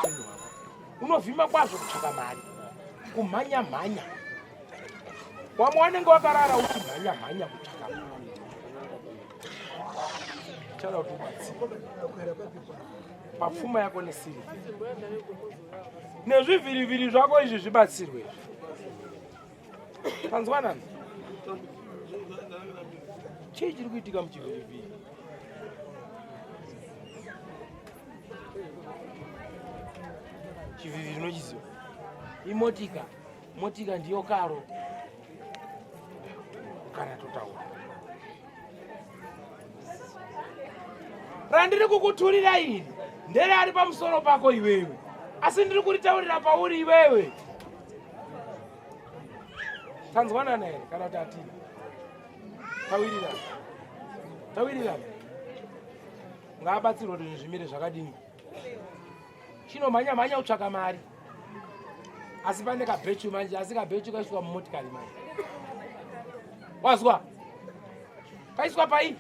muupenyu hwako. Unovhima kwazvo kutsvaka mari, kumhanya mhanya. Wamwe wanenge wakarara uchimhanya mhanya kutsvaka mari. Chada kuti ubatsire pafuma yako nesirivha nezvivhirivhiri zvako izvi zvibatsirwe izvi. Tanzwanana? Chii chiri kuitika muchivhirivhiri? Chivhirivhiri unochiziva? Imotika. Motika ndiyo karo. Kana totaura. Randiri kukuturira iri ndere ari pamusoro pako iwewe. Asi ndiri kuritaurira pauri iwewe. Tanzwanana here kana kuti hatina? Tawirirana. Tawirirana. Ngaabatsirwe kuti zvinhu zvimire zvakadini. Chinomhanya mhanya kutsvaka mari. Asi pane kabhechu manje, asi kabhechu kaiswa mumotikari manje. Wazwa? Kaiswa pai?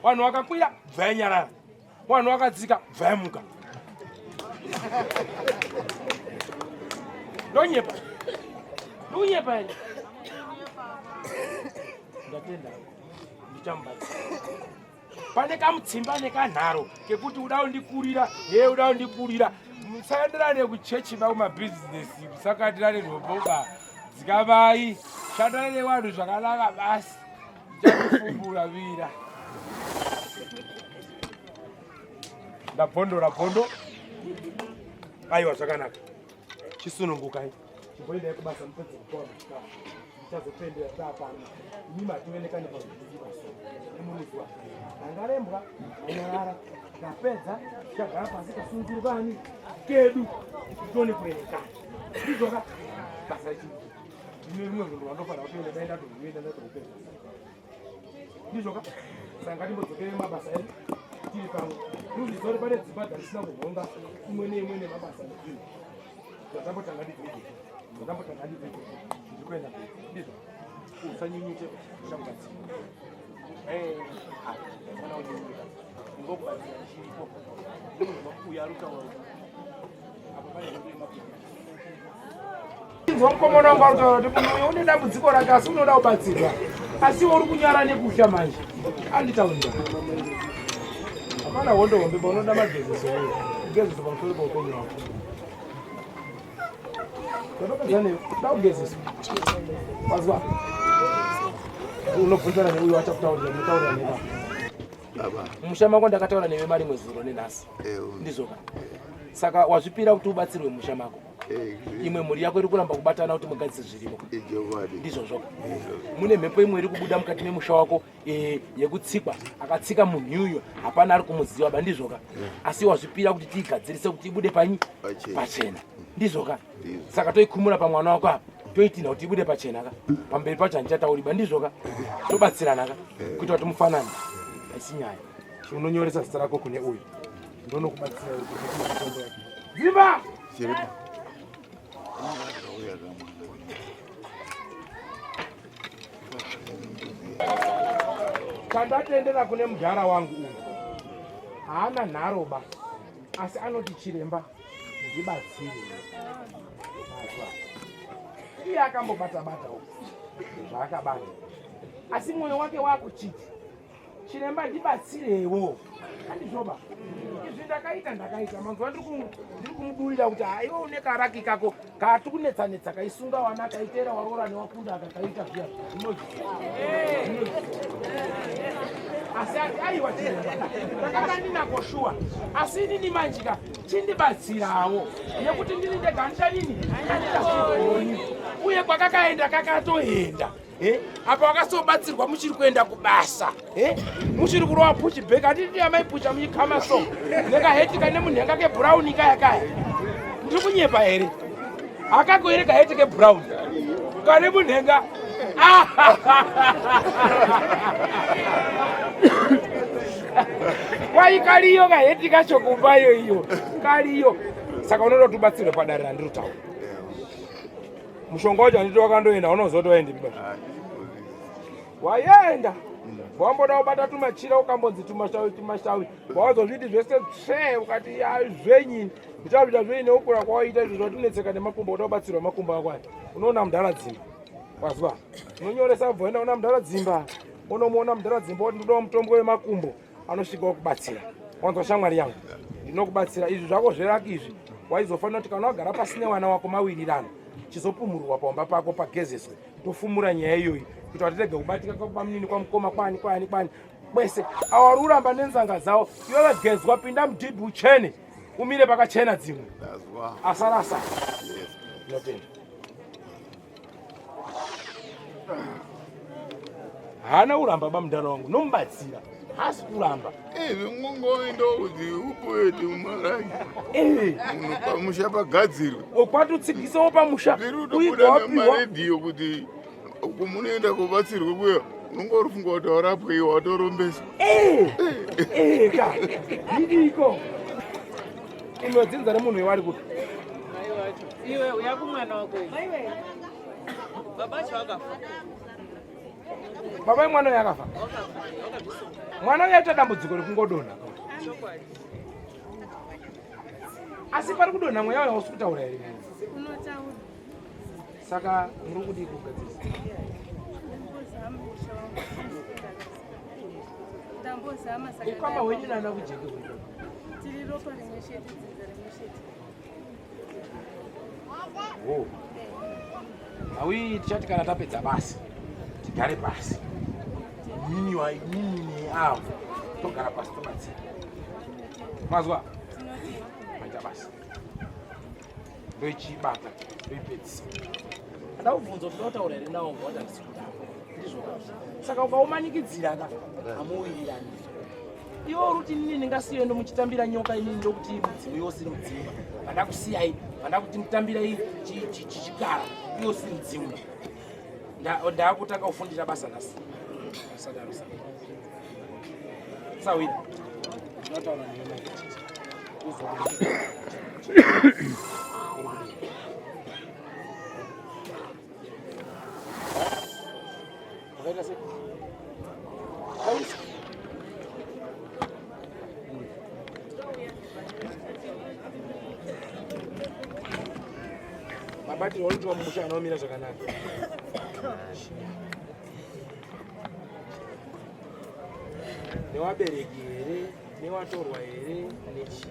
Vanhu vakakwira bvainyarara. Vanhu vakadzika bvayamuka. Ndonyepa. Ndonyepa here? Ndatenda. Ndichamubatsira. Pane kamutsimba nekanharo kekuti uda kundikurira, he uda kundikurira. Musaenderane kuchechi ba kumabhizinesi, musakatirane nhombo ba. Dzikamai, shandai nevanhu zvakanaka basi. Ndichakufumbura vira. Ndabvondora bvondo. Aiwa zvakanaka. Chisunungukai. Chimboendai kubasa mupedze kupuwa machikafu. Ndichazopendera taapano. Imi matoenekane pazvizii basa. Nemuruziwa. Ndangarembwa, ndanyarara. Ndapedza, tichagara pasi kasunungurukani kedu. Tione kuenekana. Ndizvoka basa ichi. Ndine rimwe rwendo rwandofanira kutoenda dai ndatoruenda ndatorupedza. Ndizvo ka? Saka ngatimbodzokere mabasa edu tiri pamwe. Ndozviziva kuti pane dzimba dzandisina kuhonga imwe neimwe nemabasa nezvinhu. Zvandambotanga ndibvige. Zvandambotanga ndibvige. Ndiri kuenda mberi. Ndizvo. Usanyunyute ndichakubatsira. Eh, ah, kana unyunyuta. Ndingokubatsira chiripo. Ndinonzwa uyo ari kutaura kuti apa pane hondo yemapepa. Inzwa mukomana wangu ari kutaura kuti munhu uyo une dambudziko rake asi unoda kubatsirwa asi iwe uri kunyara nekutya manje anditaurira hapana hondo hombe paunoda magezeso gezeso pamusoro paupenyu wako ndopedza newe da kugezeswa mazuva unobvunzana neuyo achakutaurira unotaurira neva musha mako ndakataura newe marimwe zuro nenhasi ndizvoka saka wazvipira kuti ubatsirwe musha mako imwe mhuri yako iri kuramba kubatana kuti mugadzise zvirimo ndizvozvoka mune mhepo imwe iri kubuda mukati memusha wako e, yekutsikwa akatsika munhu uyo hapana ari kumuziva ba ndizvoka asi wazvipira kuti tiigadzirise kuti ibude panyi pachena ndizvoka saka toikumura pamwana wako apa toitinha kuti ibude pachena ka pamberi pacho handichatauri ba ndizvoka tobatsirana ka kuita kuti mufanane haisi nyaya unonyoresa zita rako kune uyu ndonokubatsira mitombo yake dzimba chandatendera kune mudhara wangu uyu haana nharoba asi anoti chiremba ndibatsire iye akambobata bata zvaakabata asi mwoyo wake wakuchiti Chiremba ndibatsirewo. Handizvoba. Izvi ndakaita ndakaita manzwa ndiri kumudurira kuti haiwe une karaki kako kati kunetsa netsa kaisunga wana kaiteera waroora newakunda akakaita zviya asi ati aiwa chiremba ndakanga ndinako shuwa asi inini manjika chindibatsirawo nekuti ndini ndega handichadini handichazvigoni uye kwakakaenda kakatoenda Eh, apa wakasobatsirwa muchiri kuenda kubasa eh, muchiri kurova puchi bhek handiti amaipucha muchikama so nekaheti kane munhenga kebhurauni kaya kaya ndiri kunyepa here hakako here kaheti kebhurauni kane munhenga kwai kariyo kaheti kacho kumbayo iyo kariyo saka unoda kuti ubatsirwe padare randiri kutaura mushonga wacho handiti wakandoenda unoziva kuti waendepi baba waenda. Wamboda kubata tumachira ukambonzi tumashawi tumashawi, wazozviti zvese tsve ukati ya zvenyi ndichazviita zvenyi neukura kwawaita izvo zvatinetseka nemakumbo uda kubatsirwa makumbo ako aya. Unoona mudhara dzimba wazwa, unonyoresa bvoenda una mudhara dzimba, unomuona mudhara dzimba woti ndodawo mutombo wemakumbo, anosvika wokubatsira. Wanzwa shamwari yangu, ndinokubatsira izvi zvako zveraki izvi waizofanira kuti kana wagara pasi nevana wako mawirirano chizopumurwa pamba pako pagezeswe tofumura nyaya iyoyi kuita kuti tirege kubatika kwabamunini kwamukoma kwani kwani kwani kwese awa uri kuramba nenzanga dzawo iwe vagezwa pinda mudhibhi uchene umire pakachena dzimwe asara asara ndinotenda haana kuramba bamudhara wangu nomubatsira haasi kuramba zvingongoenda kuti upoete umaraki munhu pamusha pagadzirwe kwatotsigisawo pamusha zviri kutobuda nemaredhiyo kuti kumunoenda kobatsirwe kuya unonga uri funga kuti warapwe iwe watorombeswa ka idiko imwe dzinza remunhu iwe ari kupi iwe uya kumwana wako baba acho akafa Baba vemwana uyu akafa. Mwana uyu aita dambudziko rekungodonha. Asi pari kudonha mweya uyu hausi kutaura here? Saka muri kudii kugadzirisa? Ukama hwenyu nana kujeke huri Tiri ropa rimwe chete, dzinza rimwe chete. Oh. Awi tichati kana tapedza basi tigare pasi inini wa inini neavo togara pasi tobatsira mazwa maita basa ndoichibata ndoipedzisa ada kubvunza kuti ndotaura here nawo ngoti handisi kuda ndizvo saka ukaumanikidzira ka hamuwirirani iwe uri kuti inini ndingasiye ndomuchitambira nyoka inini ndokuti mudzimu iwo usiri mudzimu vandakusiyai vandakuti mutambirai chikara iwo usiri mudzimu ndakutanga kufundira basa nhasi asadaro sa sawina ndinotaura newe mai Wakaita sei? Taurisa. Mabatiro aunoti mumusha anomira zvakanaka. Newabereki here? Newatorwa here? Nechii?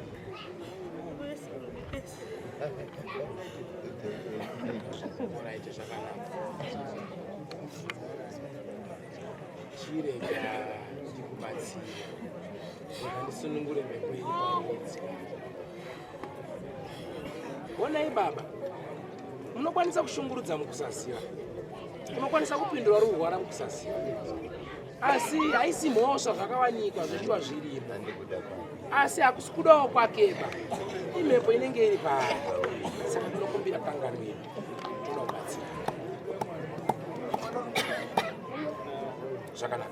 Alright, zvakanaka. Chirega ndikubatsire. Rega ndisunungure mhepo iri pauri. Honai baba, munokwanisa kushungurudza mukusaziva, unokwanisa kupindura rurwara mukusaziva, asi haisi mhosva zvakawanikwa zveshuwa zvirimo asi hakusi kudawo kwakeba imhepo inenge iri paari saka tinokumbira kanganwiro toda kubatsira zvakanaka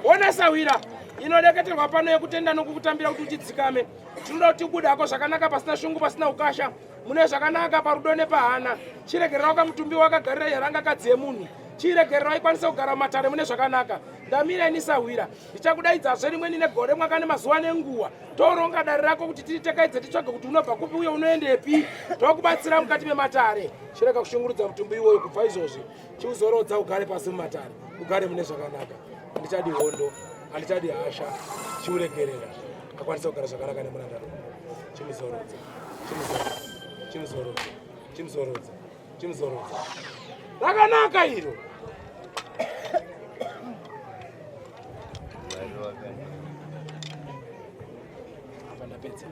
ona sahwira inodeketerwa pano yekutenda nokukutambira kuti uchidzikame tinoda kuti ubude hako zvakanaka pasina shungu pasina ukasha mune zvakanaka parudo nepahana chiregerera wakamutumbi wakagarira yaranga kadzi yemunhu chiregerera aikwanisa kugara mumatare mune zvakanaka ndamira ini sahwira ndichakudaidzazve rimweni negore mwaka nemazuva nenguva toronga dare rako kuti titekaidze titsvage kuti unobva kupi uye unoendepi tokubatsira mukati mematare chirega kushungurudza mutumbi iwoyo kubva izvozvi chiuzorodza ugare pasi mumatare ugare mune zvakanaka handichadi hondo handichadi hasha chiuregerera akwanisa kugara zvakanaka nemurandaro chimuzorodza chimuzorodza chimuzorodza chimuzorodza chimuzorodza rakanaka iro apa ndapedza.